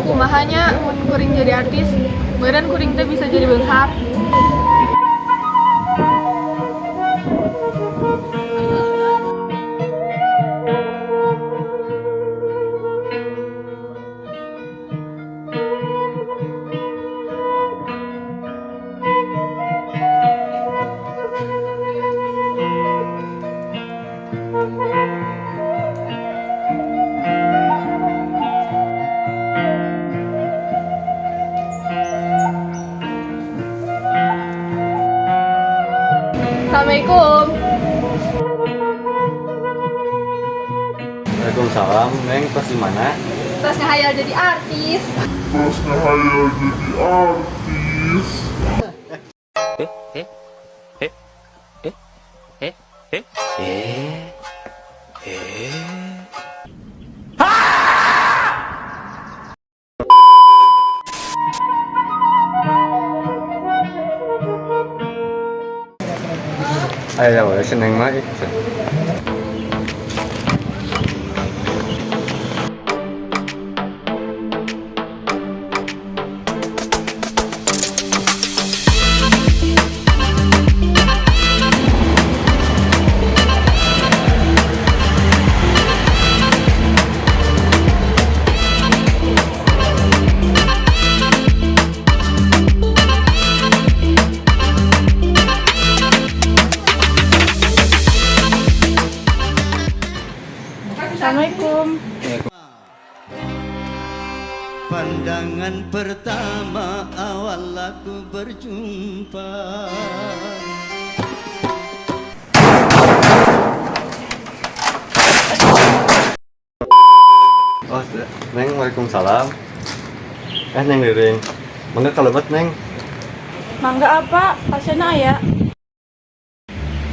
Kumaha nya mun kuring jadi artis? Meureun kuring teh bisa jadi beunghar. Assalamualaikum. Waalaikumsalam, Neng. Tos di mana? Terus ngahayal jadi artis. Terus ngehayal jadi artis. Ayo, we si Neng mah ih. Assalamualaikum. Pandangan pertama awal aku berjumpa. Oh, Neng, waalaikumsalam. Eh, Neng Ririn. Mangga kalebet, Neng. Mangga apa? Pasienna aya.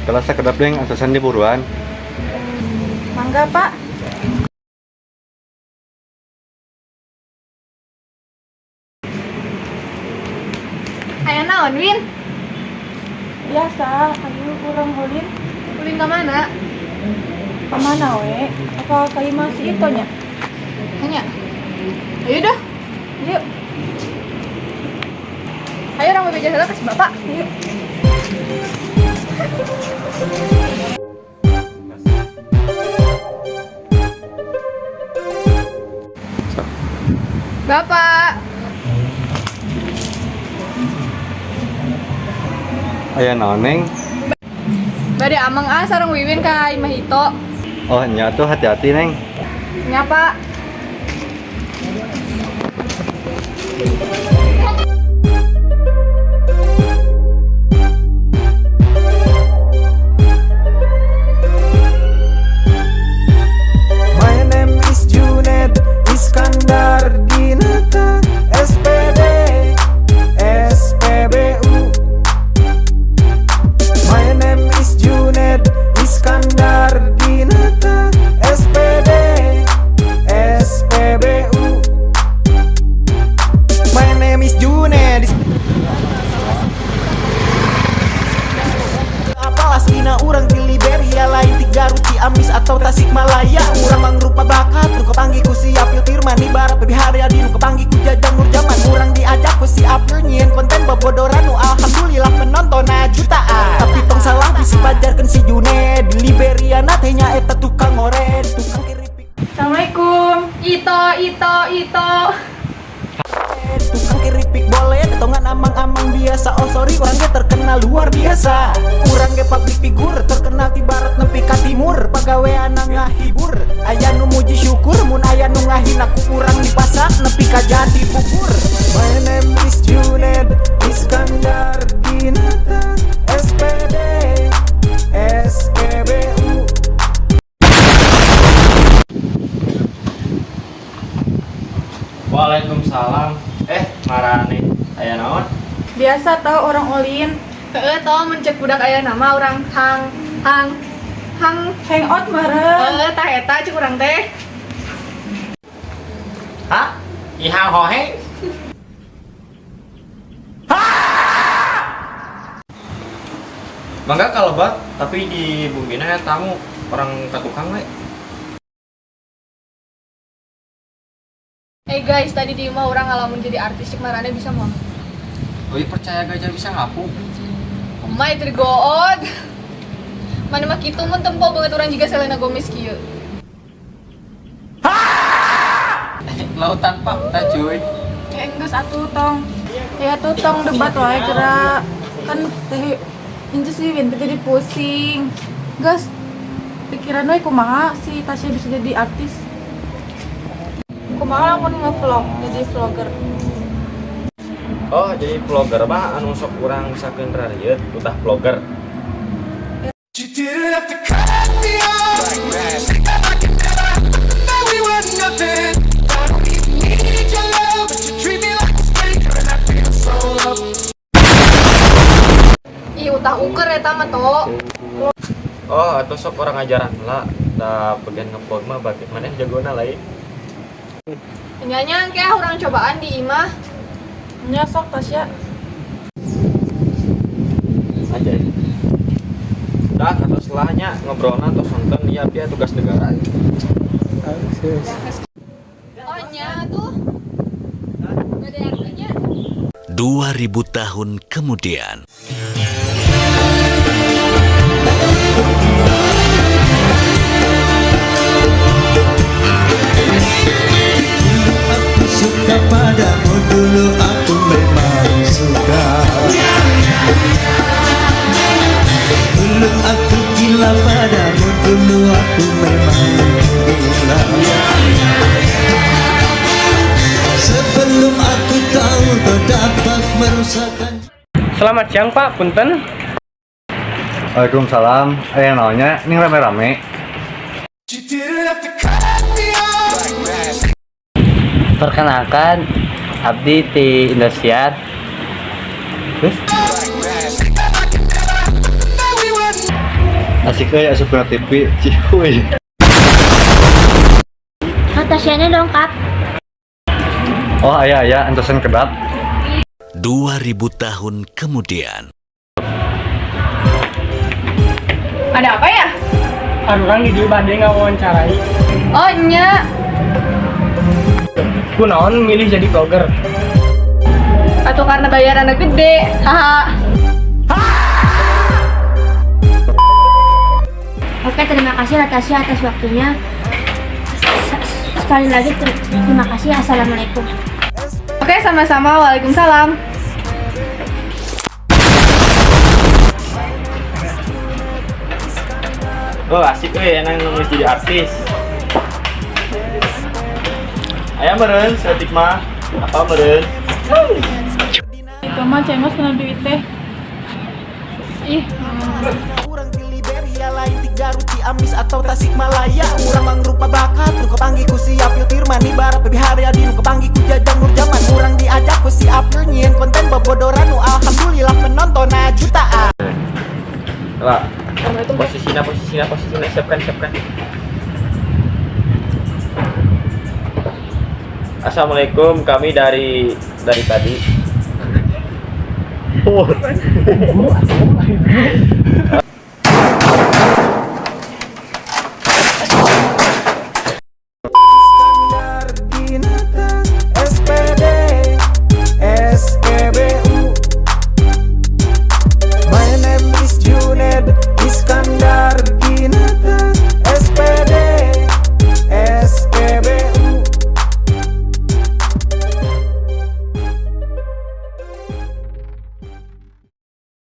Kalau sakedap, Neng, antosan diburuan. Mangga, Pak. Aya naon, Win? Biasa, ayo urang ulin. Ulin ka mana? Kemana we? Apa ka imah si Ito nya? Hanya. Ayo dah. Yuk. Ayo urang bebeja heula ka si Bapak. Yuk. Bapak. Aya naon, Neng? Bade ameng ah sareng Wiwin ka imah Ito. Oh, nya tuh hati-hati, Neng. Nya, Pak. My name is Juned Iskandar Dinata, SPD SPBU. My name is Juned Iskandar Dinata, SPD SPBU. My name is Juned. Apal aslina urang di Liberia, lain ti Garut, Ciamis atau Tasikmalaya. Urang mangrupa bakat nu kapanggih ku si April Firman di barat lebih Haryadi, nu kapanggih ku Jajang Nurjaman. Urang diajak ku si April nyieun konten bobodoran nu alhamdulillah penonton jutaan. Tapi tong salah bisi pajarkeun si Juned di Liberia na teh nyaeta tukang ngored, tukang keripik. Assalamualaikum. Ito, Ito, Ito. Tukang keripik boleh tongan amang-amang biasa. Oh sorry, urang ge terkenal luar biasa. Urang ge public figure terkenal di barat nepi ka timur. Pagawean ngahibur, aya nu muji syukur, mun aya nu ngahina ku urang dipasak nepi ka jadi bubur. My name is Juned Iskandar Dinata, SPD SPBU. Waalaikumsalam. Eh, marane. Aya naon? Biasa tau urang ulin. Heeh, tau mun cek budak aya nama urang hang hang hang. Hangout meureun. Heeh, tah eta cek urang teh. Hah? Ihang hohe? Mangga kalebet, tapi di bumina tamu urang ka tukang we. Eh guys, tadi di imah urang ngalamun jadi artis, cek maraneh bisa moal? Oh iya, percaya gajah bisa ngapung. Omai tergood. Maneh mah kitu mun tempo banget urang juga Selena Gomez kieu. Lautan fakta, cuy. Ya enggeus atuh tong. Ya tuh tong debat wae geura. Kan teh Inces Wiwin teh jadi pusing. Geus pikiran we kumaha si Tasya bisa jadi artis. Kumaha lamun nge-vlog, jadi vlogger. Oh, jadi vlogger mah anu sok urang misalkan rarieut, udah vlogger. You didn't have to cut me off. Like that we were nothing. I don't even need your love, but you treat me like a stranger, and I feel so loved. Ih, utah uker eta mah to. Oh, atau sok urang ajaran lah. Da bagian ngevlog mah bagian mana jagona lain. Nya engke urang cobaan di imah. Nya sok, Tasya. Aja. Udah, atau setelahnya ngobrolna atau nonton ya ya tugas negara. Oh nya tuh. Gak ada artinya. 2000 tahun kemudian. Aku suka padamu, dulu aku memang suka. Dulu aku gila padamu, dulu aku memang gila. Sebelum aku tahu kau dapat merusakkan Selamat siang, Pak, punten. Waalaikumsalam. Eh, naonnya? Ini rame-rame. You didn't have to cut me off. Perkenalkan, abdi di Indosiar. Terus? That we were Asik euy asup kana TV. Cihuy. Tasyanya dong, Kak. Oh, aya aya antosan kedap. 2000 tahun kemudian. Ada apa ya? Urang di dieu bade ngawawancarai. Oh nya. Kunaon milih jadi vlogger? Atau karena bayarannya gede. Haha. Oke, terima kasih Natasha atas waktunya. Sekali lagi terima kasih. Assalamualaikum. Oke, sama-sama. Waalaikumsalam. Oh, asik euy enak nulis jadi artis. Aya meureun saeutik mah. Apa meureun? Itu mah cengos kena duit teh. Ih, Urang di Liberia lain ti Garut, Ciamis atau Tasikmalaya. Urang mangrupa bakat nu kapanggih ku si Apil Firman. Ibarat Beby Haryadi nu kapanggih ku Jajang Nurjaman. Urang diajak ku si Apil nyieun konten bobodoran nu alhamdulillah penonton jutaan. Lah, posisinya, posisinya, posisinya, siapkan, siapkan. Assalamualaikum, kami dari tadi.